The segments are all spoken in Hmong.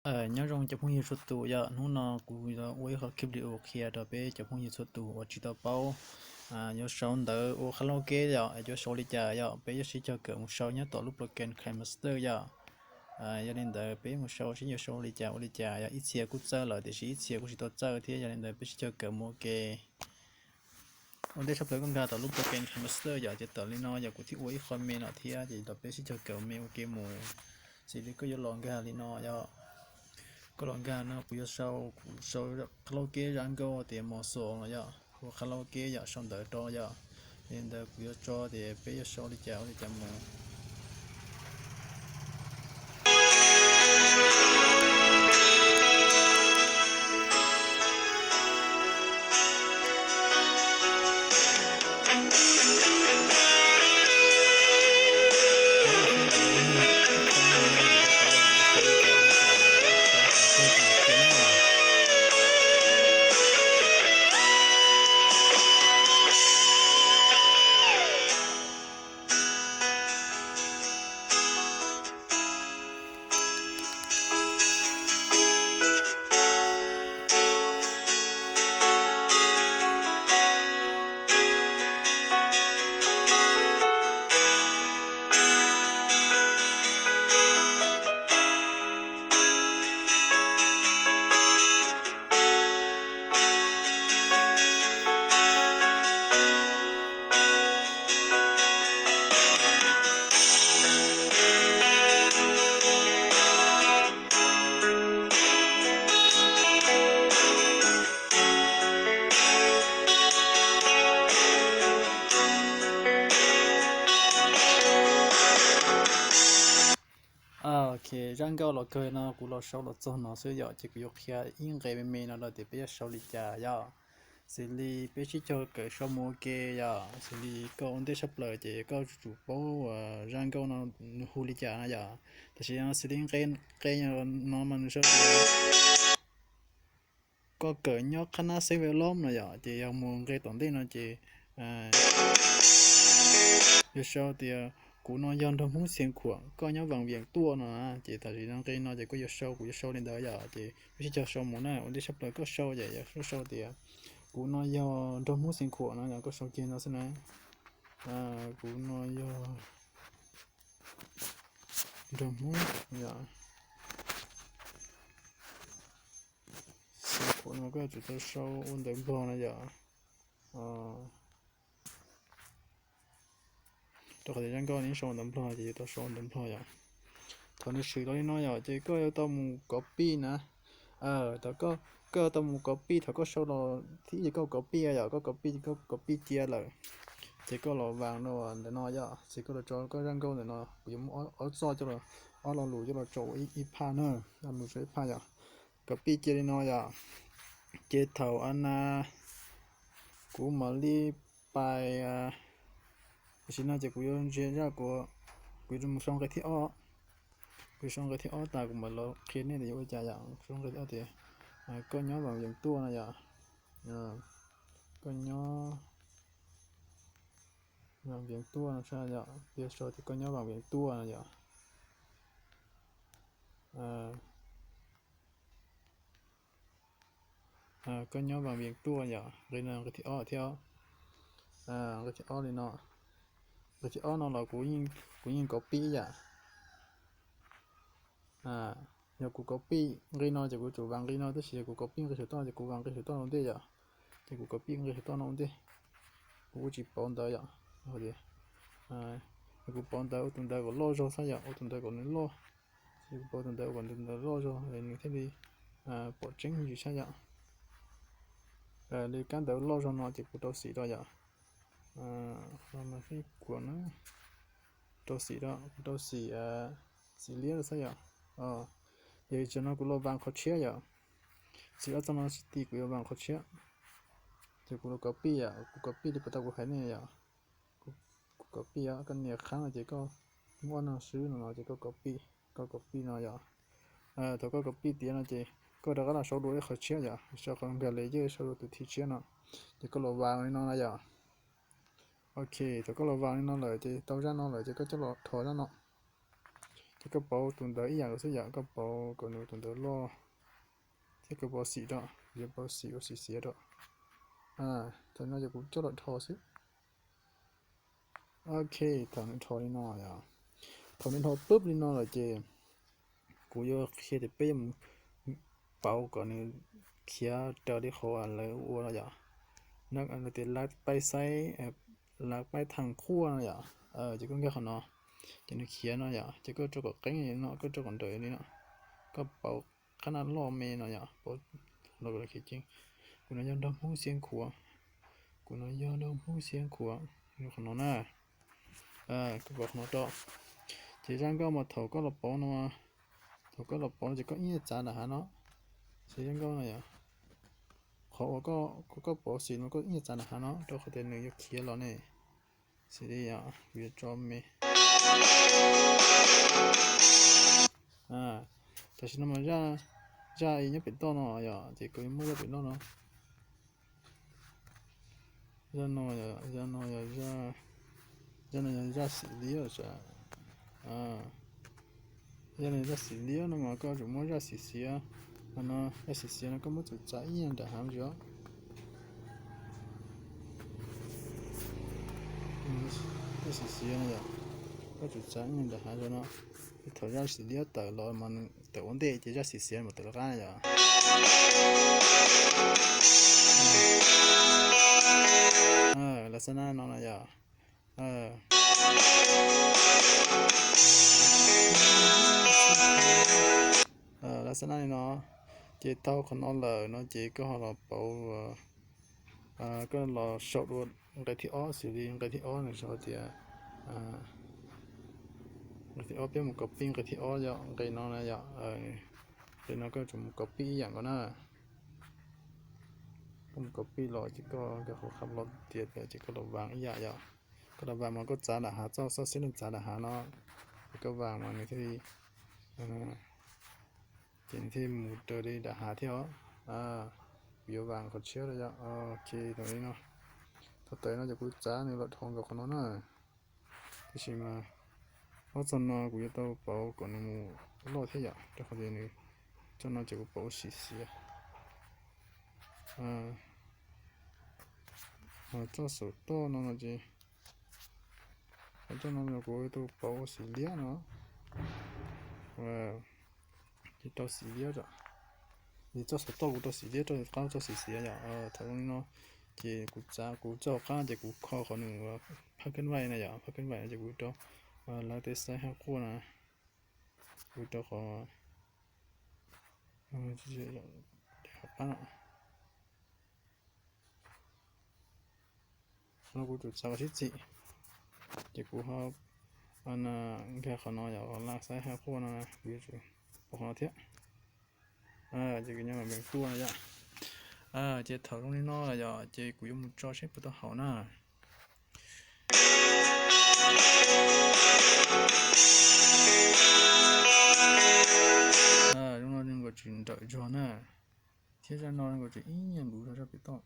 Nyob zoo cov phooj ywg txhua tus yom, hnub no kuv ua ib qho clip video qhia rau peb cov phooj ywg txhua tus uas tsis tau paub yuav sau ntawv ua karaoke yom, yuav sau li cas yom, peb yuav sib cog kawm mus sau nyob tom lub program KineMaster yom. Yog li ntawd peb mus sau seb yuav sau li cas ua li cas yom, ib txhia kuj txawj lawm tiam sis ib txhia kuj tsis tau txawj thiab, yog li ntawd peb sib cog kawm mus ua ke. Ua ntej tshaj plaws koj nkag tom lub program KineMaster yom, ces tawm li no yom, kuv thiaj ua ib qho me no thiab, ces los peb sib cog kawm me ua ke mus. Xws li koj yuav los nkag li no yom, koj los nkag no kuv yuav sau, kuv sau karaoke zaj nkauj tias Mos Xos no yom, ua karaoke yom, sau ntawv rau yom. Yog li ntawd kuv yuav tso tias peb yuav sau li cas ua li cas mus. Ok, zaj nkauj los kawg no kuv los sau los txog no xwb yom, ces kuv yuav qhia ib nqe me me no rau tias peb yuav sau li cas yom. Xws li peb sib cog kawm sau mus ua ke yom, xws li koj ua ntej tshaj plaws ces koj yuav tsum paub zaj nkauj no nws hu li cas no yom. Tam sim no xws li nqe no mas nws sau tias koj kawm nyob qhab nab xeeb ve lob no yom, ces yog mus nqe tom ntej no ces yuav sau tias kuv no yog nraug Hmoob Xiav Khuam, koj nyob Vaas Vias tuaj no. Ces tam sim no nqe no ces koj yuav sau, kuv yuav sau li ntawd yom, ces peb sib cog sau mus na. Ua ntej tshaj plaws koj sau ces yuav sau tias kuv no yog nraug Hmoob Xiav Khuam no yom, koj sau kiag no xwb na. Kuv no yog nraug Hmoob yom. Xiav Khuam no koj yuav tsum tau sau ua ntawv Nplog no yom. Rau qhov tias zaj nkauj nws sau ntawv Nplog ces yuav tau sau ntawv Nplog yom. Thaum nws swm los li no yom, ces koj yuav tau mus copy na. Thaum koj, koj yuav tau mus copy, thaum koj sau los thib ib ces koj copy yom, koj copy, koj copy cia lawm, ces koj los Vaas rau ntawm no yom, ces koj los tso koj zaj nkauj ntawm no, kuv yuav muab ob txoj coj los, ob lo lus coj los tso ua ib phaj na, ob lo lus tso ib phaj yom. Copy cia li no yom. Ces thaum a na kuv mam li pais, tam sim no ces kuv yuav ntsia zaj kuv, kuv yuav mus sau nqe thib ob. Kuv sau nqe thib ob tas kuv mam los qhia nej tias yuav ua cas yom. Sau nqe thib ob tias koj nyob Vaas Vias tuaj no yom. Koj nyob Vaas Vias tuaj no, yog tias sau tias koj nyob Vaas Vias tuaj no yom. Koj nyob Vaas Vias tuaj yom, nqe no nqe thib ob thiab. Nqe thib ob li no, nqe thib ob no los kuv yeej copy ib yam. Yog kuv copy nqe no ces kuv tsum Vaas nqe no, tab sis yog kuv copy nqe saum toj ces kuv Vaas nqe saum toj no ua ntej yom. Ces kuv copy nqe saum toj no ua ntej, kuv kuj tsis pauv ntawv yom. Kuv pauv ntawv ua tus ntawv kom loj zog xwb yom, ua tus ntawv kom nws loj. Ces kuv pauv tus ntawv kom tus ntawv loj zog nws thiaj li pom tseeb ntsis xwb yom. Li kab ntawv loj zog no ces kuv rau xim rau yom. Kuv na, rau xim rau, kuv rau xim, xim liab rau xwb yom. Ces tam no kuv los Vaas qhov tshiab yom. Xim ob txoj no sib ti kuv yuav Vaas qhov tshiab. Ces kuv los copy yom, kuv copy li puas tau kuv hais nej yom. Kuv copy, koj nias qhab no ces koj muab no swb no no ces koj copy, koj copy no yom. Thaum koj copy tiav no ces koj rov qab los sau dua ib qhov tshiab yom, sau qhov nkag layer, sau dua tus thib tshiab no, ces koj los Vaas li no na yom. Ok, thaum koj los Vaas li no lawm ces tau zaj no lawm ces koj coj los dhos zaj no. Ces Koj pauv tus ntawd ib yam nkaus xwb yom, koj pauv kom nws tus ntawd loj thiab koj pauv xim rau, yuav pauv xim ua xim xiav rau. Thaum no ces kuv coj los dhos xwb. Ok, thaum nws dhos li no yom, thaum nws dhos pub li no lawm ces kuv yuav qhia tias peb yuav mus pauv kom nws khiav raws li qhov lawv ua no yom. No tias lawv paib xaib, lawv paib thaj qhuaj no yom. Ces koj nkag qhov no, ces nws khiav no yom, ces koj rau kom qeeb li no, koj rau kom nrawm li no, koj pauv qab naj loj me no yom, pauv los khiav ceev. Kuv no yog nraug Hmoob Xiab Khuav, kuv no yog nraug Hmoob Xiab Khuav, qhov no na. Koj pauv qhov no rau, ces zaj nkauj mas thaum koj los pauv no, thaum koj los pauv no ces koj ib nyuag txav nram hav no, ces zaj nkauj no yom, qhov uas koj pauv xim no koj ib nyuag txav nram hav no rau qhov tias nws yuav khiav los ne. Xws li yom, kuv yuav tso me. Tam sim no mas zaj nyob pem toj no yom, ces kuv yuav muab zaj pem toj no. Zaj no, zaj no yog, zaj no yog zaj xim liab. Zaj no zaj xim liab no mas koj tsum muab zaj xim xiav, no zaj xim xiav no koj muab tsum txav ib nyuag nram hav ntsis os. Zaj xim xiav no yom, koj tsum txav ib nyuag nram hav ntsis no. Thaum zaj xim liab tawm los mas tawm ua ntej ces zaj xim xiav mas tawm rov qab yom. Lawv xab nab no no yom. Lawv xab nab li no, ces tau qhov no lawm no ces koj ho los pauv, koj los sau dua nqe thib ob, xws li nqe thib ob nws sau tias, nqe thib ob peb mus copy nqe thib ob yom, nqe no na yom. Nqe no koj tsum mus copy ib yam nkaus na. Koj mus copy los ces koj nkag qhov qhab los tias ces koj los vas ib yam yom. Koj los vas mas koj txav nram hav, txoj xib neej txav nram hav no, ces koj vas mas nws thiaj li, ces nws thiaj li mus raws li nram hav thiab os. Kuv yuav vas qhov tshiab rau yom. Ok, thaum li no, thaum tawm no ces kuv txav nws los dhos nkaus qhov no na. Tab sis mas ob txoj no kuv yuav tau pauv kom nws mus loj thiab yom, rau qhov tias nws txoj no ces kuv pauv ua xim xiav. Txoj saum toj no no ces, txoj no kuv tau pauv ua xim liab no, ces rau xim liab, ces txoj saum toj kuv rau xim liab, rau qab txoj xim xiav yom. Thaum zoo li no ces kuv txav kuv txoj hauv qab ces kuv kho qhov nws phab kab vaim na yom, phab kab vaim no ces kuv rau lawv tej xaib hab quaj na, kuv rau qhov hauv qab no. No kuv tsum txav kom sib txim, ces kuv ho nkag qhov no yom, qhov laj xaib hab quaj no, kuv yuav tsum pauv qhov no thiab. Ces kuv nyob mas npees tuaj no yom. Ces thaum zoo li no lawm yom, ces kuv yuav mus tso seb puas tau haum na. Zoo no nws nkaum tsis nrawm zog na, thiab zaj no nkaum tsis ib nyuag luv zog zaj pem toj.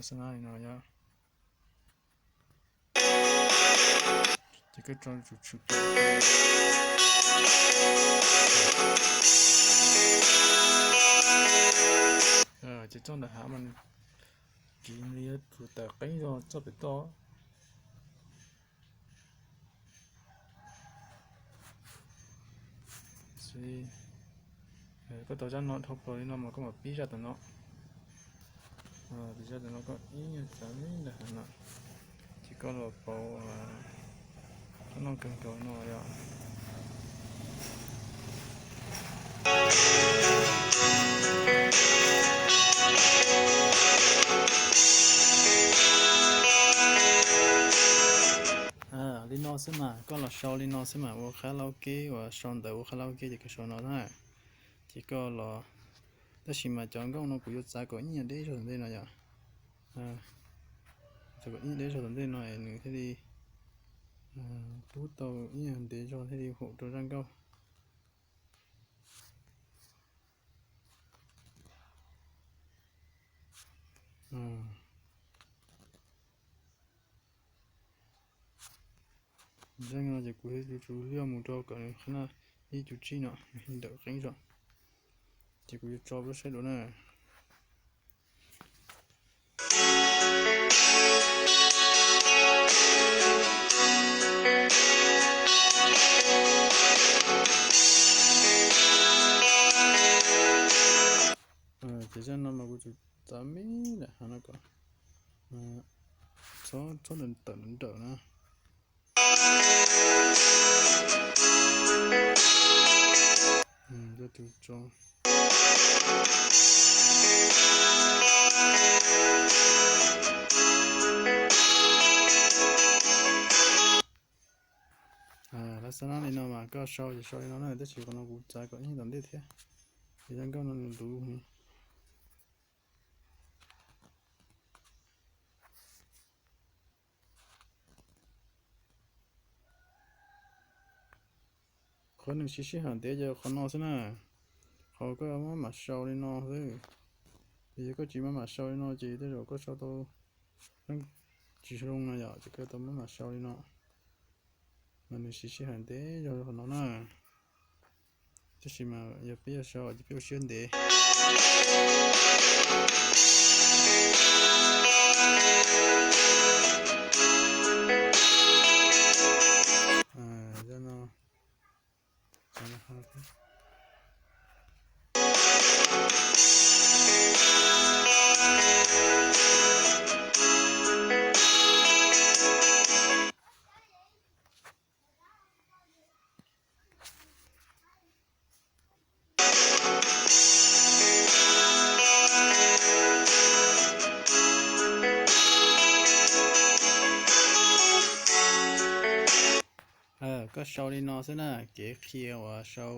Xab nab li no yom. Ces koj tso tsum tshwm. Ces txoj nram hav mas nws kiv nws yuav tsum tawm qeeb zog txoj pem toj. Koj tau zaj no dhau plaws li no mas koj mam pib zaj tom no. Zaj tom no koj ib nyuag txav li ntawm hav no, ces koj los pauv, koj noj kawg nkaus no yom. Li no xwb mas, koj los sau li no xwb mas ua karaoke, uas sau ntawv ua karaoke ces koj sau no na. Ces koj los, tab sis mas cov nkauj no kuv yuav txav kom ib nyuag deb zog tom ntej no yom. Txav kom ib nyuag deb zog tom ntej no es nws thiaj li pub tau ib nyuag ntev zog thiaj li haum rau zaj nkauj. Zeej no ces kuv yuav tsum liaj mus rau kom nws qhib ib cum tsib no, ntawm qeeb zog. Ces kuv yuav tso peb saib dua na. Ces zaj no mas kuv tsuas txav me ntawm hav no kom txhob tawm nrawm na. Lawv xav nab li no mas koj sau ces sau li no na, tab sis qhov no kuv txav kom ib tom ntej thiab, ces zaj nkauj no nws luv. Qhov nws siv sij hawm ntev yog qhov no xwb na. Qhov koj maj mam sau li no xwb. Yog koj tsis maj mam sau li no ces tej zaum koj sau tau tsis zoo no yom, ces koj tau maj mam sau li no. Mas nws siv sij hawm ntev yog qhov no na. Tab sis mas yog peb yuav sau ces peb ua siab ntev. Koj sau li no xwb na, kev qhia uas sau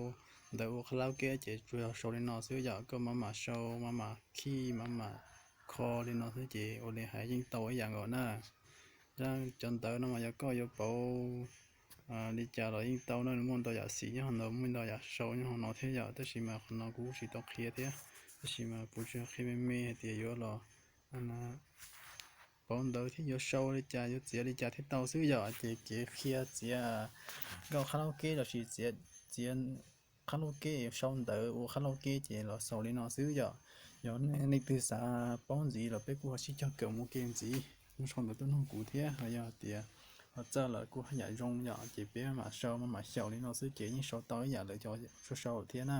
ntawv ua karaoke ces tsuas yog sau li no xwb yom, koj maj mam sau maj mam khij maj mam kho li no xwb ces ua li hais yeej tau ib yam nkaus na. Cov ntawv no mas yog koj yuav pauv li cas los yeej tau na, muaj ntau yam xim nyob hauv ntawd, muaj ntau yam sau nyob hauv no thiab yom, tab sis mas qhov no kuv tsis tau qhia thiab, tab sis mas kuv tsuas qhia me me hais tias yuav los pauv ntawv thiab yuav sau li cas yuav txiav li cas thiaj tau xwb yom, ces kev qhia txiav nkauj karaoke lossis txiav karaoke sau ntawv ua karaoke ces los xaus li no xwb yom. Yog leej twg xav paub ntxiv los peb kuj ho sib cog kawm mus ke ntxiv, mus sau ntawv tuaj nug kuv thiab, ho yog tias ho txawj lawm kuj haj yam zoo yom, ces peb maj mam sau maj mam xyaum li no xwb ces yeej sau tau ib yam lawv cov sau sau thiab na.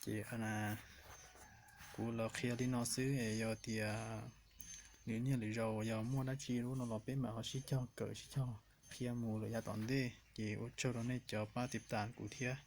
Ces kuv los qhia li no xwb, yog tias lwm niaj lwm zaus yog muaj dab tsi lub no los peb mam ho sib cog kawm sib cog qhia mus lawm yav tom ntej, ces ua tsaug rau nej cov pab tiv tas kuv thiab.